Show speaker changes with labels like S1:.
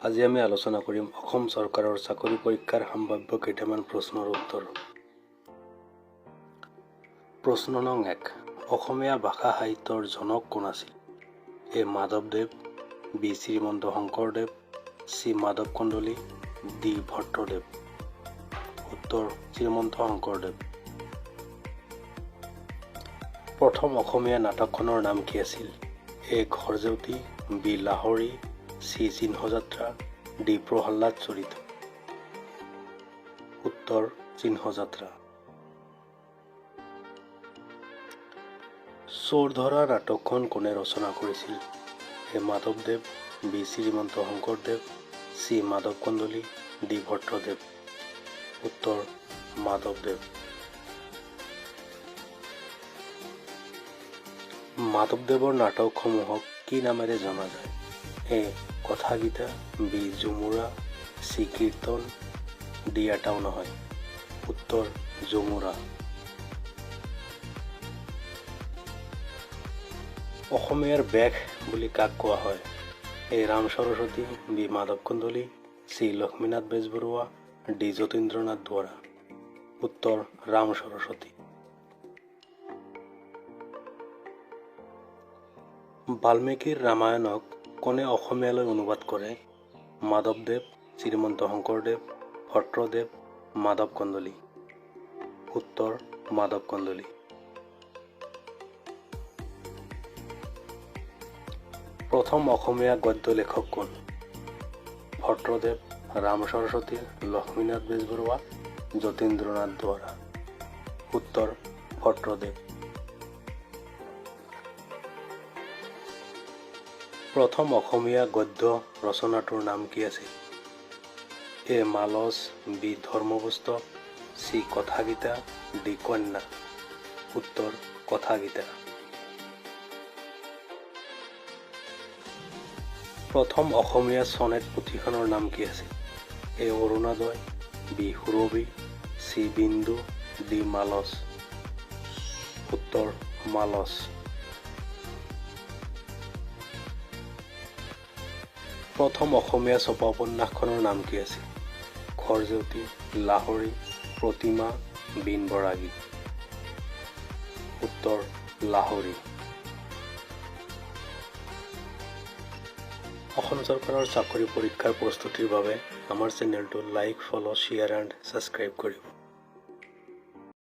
S1: আজি আমি আলোচনা কৰিম অসম চৰকাৰৰ চাকৰি পৰীক্ষাৰ সম্ভাৱ্য কেইটামান প্ৰশ্নৰ উত্তৰ। প্ৰশ্ন নং 1, অসমীয়া ভাষা সাহিত্যৰ জনক কোন আছিল? এ মাধৱদেৱ, B Srimanta Sankardev, C Madhav Kandali, D Bhattadev. উত্তৰ শ্ৰীমন্ত শংকৰদেৱ। প্ৰথম অসমীয়া নাটকখনৰ নাম কি আছিল? A Gharjeuti, B Lahori, C Chihnayatra, D Prahlad Charit. উত্তৰ চিহ্নযাত্ৰা। চোৰধৰা নাটকখন কোনে ৰচনা কৰিছিল? এ মাধৱদেৱ, B Srimanta Sankardev, C Madhav Kandali, D Bhattadev. উত্তৰ মাধৱদেৱ। মাধৱদেৱৰ নাটকসমূহক কি নামেৰে জনা যায়? A Kathagita, B Jhumura, C Kirtan, D এটাও নহয়। উত্তৰ ঝুমুৰা। অসমীয়াৰ ব্যাস বুলি কাক কোৱা হয়? A Ram Saraswati, B Madhav Kandali, C Lakshminath Bezbaroa, D Jatindranath Duwara. উত্তৰ ৰাম সৰস্বতী। বাল্মীকিৰ ৰামায়ণক কোনে অসমীয়ালৈ অনুবাদ কৰে? মাধৱদেৱ, শ্ৰীমন্ত শংকৰদেৱ, ভট্টদেৱ, মাধৱ কন্দলী। উত্তৰ মাধৱ কন্দলী। প্ৰথম অসমীয়া গদ্য লেখক কোন? ভট্টদেৱ, ৰাম সৰস্বতী, লক্ষ্মীনাথ বেজবৰুৱা, যতীন্দ্ৰনাথ দুৱৰা। উত্তৰ ভট্টদেৱ। প্ৰথম অসমীয়া গদ্য ৰচনাটোৰ নাম কি আছিল? এ মালচ, বি ধৰ্মপুস্তক, চি কথাগীতা, ডি কন্যা। উত্তৰ কথাগীতা। প্ৰথম অসমীয়া চনেট পুথিখনৰ নাম কি আছিল? এ অৰুণোদয়, বি সুৰভি, চি বিন্দু, ডি মালচ। উত্তৰ মালচ। প্ৰথম অসমীয়া ছপা উপন্যাসখনৰ নাম কি আছিল? ঘৰজেউতী, লাহৰী, প্ৰতিমা, বীণ বৰাগী। উত্তৰ লাহৰী। অসম চৰকাৰৰ চাকৰি পৰীক্ষাৰ প্ৰস্তুতিৰ বাবে আমাৰ চেনেলটো like, follow, share and subscribe কৰিব।